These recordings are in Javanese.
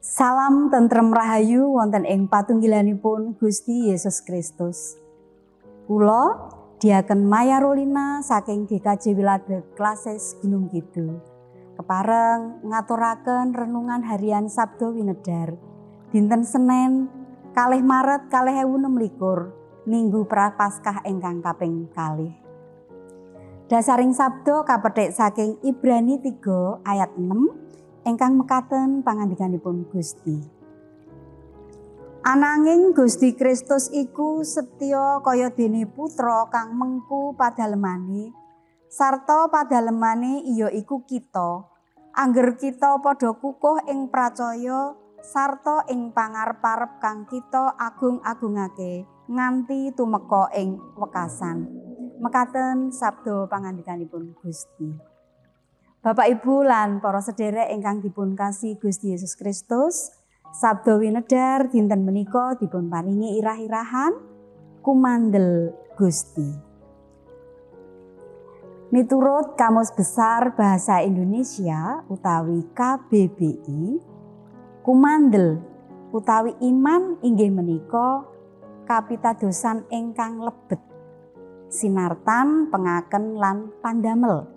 Salam tentrem rahayu wonten ing patunggilanipun Gusti Yesus Kristus. Kula Diaken Maya Rulina saking GKJ Wiladeg Klasis Gunung Kidul. Kepareng ngaturaken renungan harian Sabda Winedar. Dinten Senin 2 Maret 2026, Minggu Prapaskah ingkang kaping kalih. Dasaring sabda kapethik saking Ibrani 3 ayat 6 ingkang mekaten pangandikanipun Gusti. Ananging Gusti Kristus iku setya kaya dene putra kang mengku padalemane, sarta padalemane iya iku kita. Angger kita padha kukuh ing pracaya sarta ing pangarep-arep kang kita agung-agungake nganti tumeka ing wekasan. Mekaten sabda pangandikanipun Gusti. Bapak Ibu lan para sederek ingkang dipun kasihi Gusti Yesus Kristus, sabda winedar dinten menika dipun paringi irah-irahan kumandel Gusti. Miturut Kamus Besar Bahasa Indonesia utawi KBBI, kumandel utawi iman inggih menika kapitadosan ingkang lebet, sinartan pengaken lan pandamel.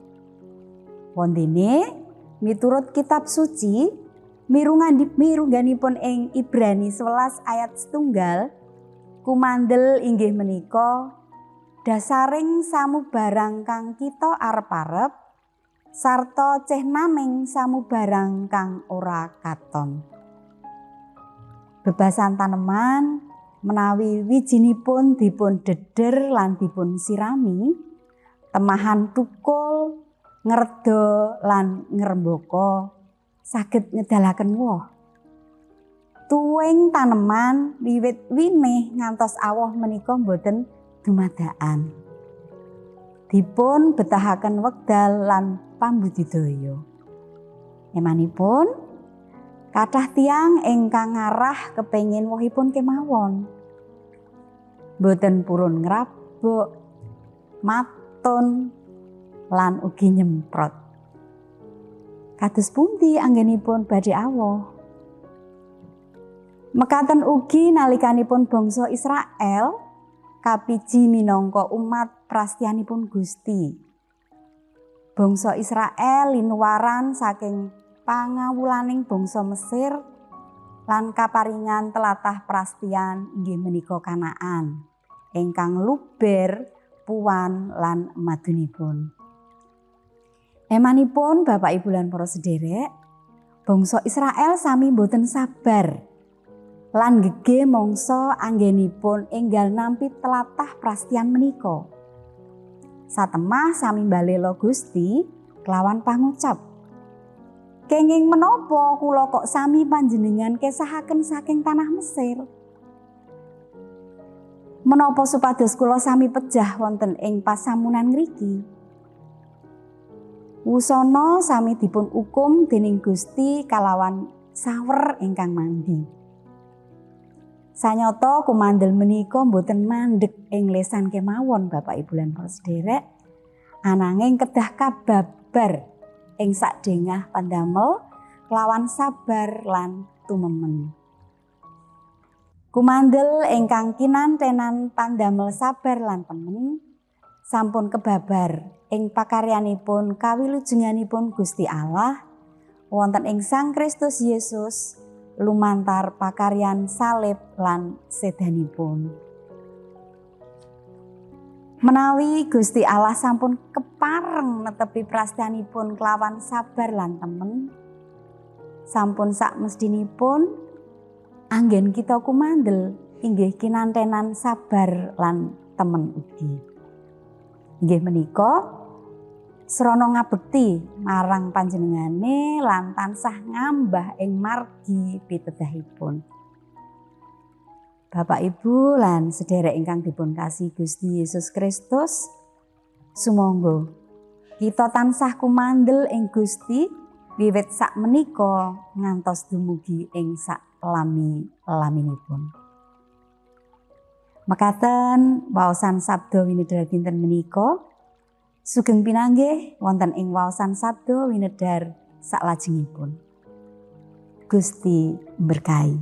Wondene miturut kitab suci mirungganipun ing Ibrani 11 ayat 1, kumandel inggih menika dasaring samubarang kang kita arep-arep sarta cehnaning samubarang kang ora katon. Bebasan taneman menawi wijinipun dipun deder lan dipun sirami, temahan tukul, ngerda lan ngrembaka saged ngedalaken woh. Tuwing taneman wiwit winih ngantos awoh menika boten dumadakan. Dipun betahaken wekdal lan pambudidaya. Emanipun kathah tiyang ingkang ngarah kepengin wohipun kemawon. Boten purun ngrabuk, matun lan ugi nyemprot. Kados pundi anggenipun badhe awoh? Mekaten ugi nalikanipun bangsa Israel kapiji minangka umat prastianipun Gusti. Bangsa Israel linuwaran saking pangawulaning bangsa Mesir lan kaparingan telatah prastian inggih menika Kanaan ingkang luber puan lan madunipun. Emanipun Bapak Ibu lan para sederek, bangsa Israel sami boten sabar lan gege mangsa anggenipun enggal nampi telatah prastian menika. Satemah sami mbalela Gusti kelawan pangucap, "Kenging menapa kula kok sami panjenengan kesahaken saking tanah Mesir? Menapa supados kula sami pejah wonten ing pasamunan ngriki?" Wusana sami dipun ukum dening Gusti kalawan sawer ingkang mandi. Sanyata kumandel menika boten mandheg ing lesan kemawon Bapak Ibu lan para sederek, ananging kedah kababar ing sakdengah pandamel kelawan sabar lan tumemen. Kumandel ingkang kinantenan pandamel sabar lan temen sampun kebabar ing pakaryanipun kawilujenganipun Gusti Allah wonten ing Sang Kristus Yesus lumantar pakaryan salib lan sedanipun. Menawi Gusti Allah sampun kepareng netepi prastianipun kelawan sabar lan temen, sampun sak mestinipun anggen kita kumandel inggih kinantenan sabar lan temen ugi. Inggih menika srana ngabekti marang panjenengane lan tansah ngambah ing margi pitedahipun. Bapak Ibu lan sederek ingkang dipun kasihi Gusti Yesus Kristus, sumangga kita tansah kumandel ing Gusti wiwit sak menika ngantos dumugi ing sak lami-laminipun. Mekaten waosan sabda winedhar dinten menika. Sugeng pinanggih wonten ing waosan sabda winedhar saklajengipun. Gusti mberkahi.